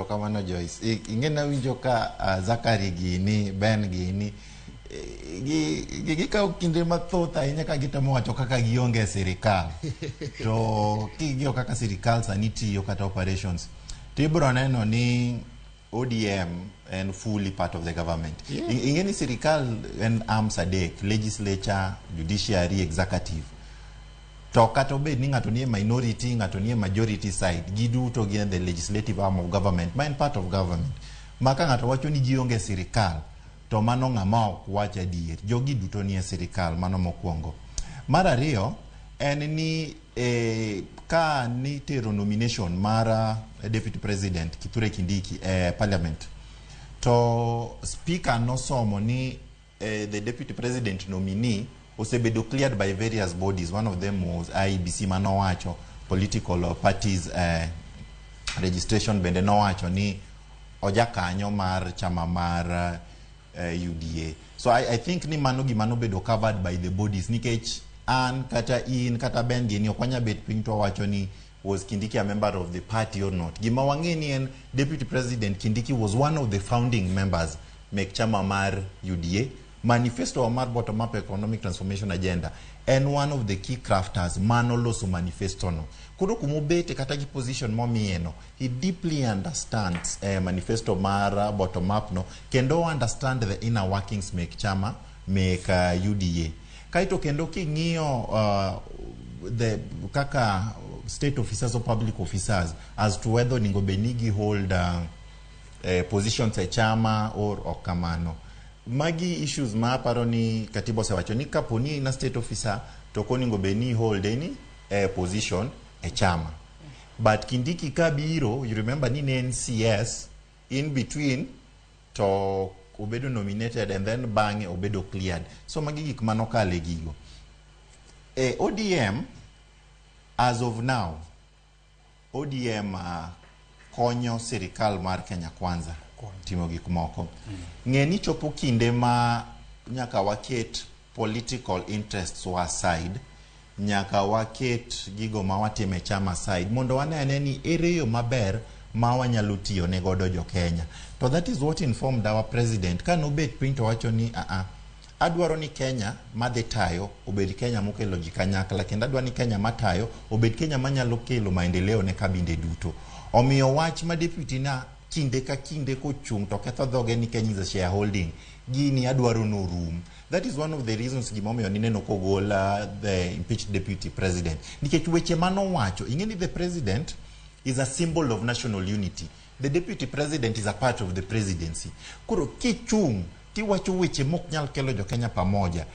Erokamano Joyce. Ing'e nawinjo ka Zachary gini, Ben gini, gi gikawo kinde mathoth ahinya ka gitemo wacho kaka gionge e sirikal. To king'iyo kaka sirikal sani tiyo kata operations, to ibiro neno ni ODM en fully part of the government. Ing'e ni sirikal en arms adek: legislature, judiciary, executive. To kata obed ni ng'ato nie minority, ng'ato nie majority side, giduto gin the legislative arm of government, ma en part of government. Ma ka ng'ato wacho ni gionge sirikal, to mano ng'ama ok wach adier. Jogi duto nie sirikal, mano mokwongo. Mar ariyo, en ni ka nitero nomination mar Deputy President Kithure Kindiki e parliament, to speaker nosomo ni the deputy president nominee osebedo cleared by various bodies. One of them was IEBC manowacho, political parties registration bende nowacho ni ojakanyo mar chama mar UDA. So I think ni mano gima nobedo covered by the bodies, nikech an kata in kata Ben gini ok wanya bet piny to wawacho ni was Kindiki a member of the party or not. Gima wang'e ni en Deputy President Kindiki was one of the founding members mek chama mar UDA. Manifesto mar Bottom Up Economic Transformation Agenda, en one of the key crafters manoloso manifesto no. Koro kumobete kata gi position momiye no, he deeply understands manifesto mar bottom up no, kendo understand the inner workings mek chama mek UDA. Kaito kendo king'iyo the kaka state officers or public officers, as to whether onego bed ni gi hold positions e chama or ok kamano, magi issues ma aparo ni katiba osewacho ni kapo ni in a state officer, to ok onego bed ni hold any position e chama. But Kindiki ka biro, you remember ni ne en CS in between, to obedo nominated and then bang'e obedo cleared. So magi gik manokale gigo e ODM. As of now, ODM konyo sirikal mar Kenya Kwanza timo gik moko. Ng'e ni chopo kinde ma nyaka waket political interests wa aside, nyaka waket gigo ma watimo e chama aside, mondo wane ane ni ere yo maber ma wanyalo tiyo ne godo jo Kenya. To that is what informed our president ka nobet piny to wacho ni aa, adwaro ni Kenya madhi tayo obed Kenya mokelo ji kanyakla, kendo adwaro ni Kenya matayo obed Kenya manyalo kelo maendeleo ne kabinde duto. Omiyo wach ma deputy na kinde ka kinde kochung' to ketho dhoge ni Kenya is a shareholding, gini adwaro norum. That is one of the reasons gimomiyo nineno kogol the impeached deputy president, nikech weche manowacho. Ing'e ni the president is a symbol of national unity, the deputy president is a part of the presidency. Koro kichung' tiwacho weche mok nyal kelo jo Kenya pamoja.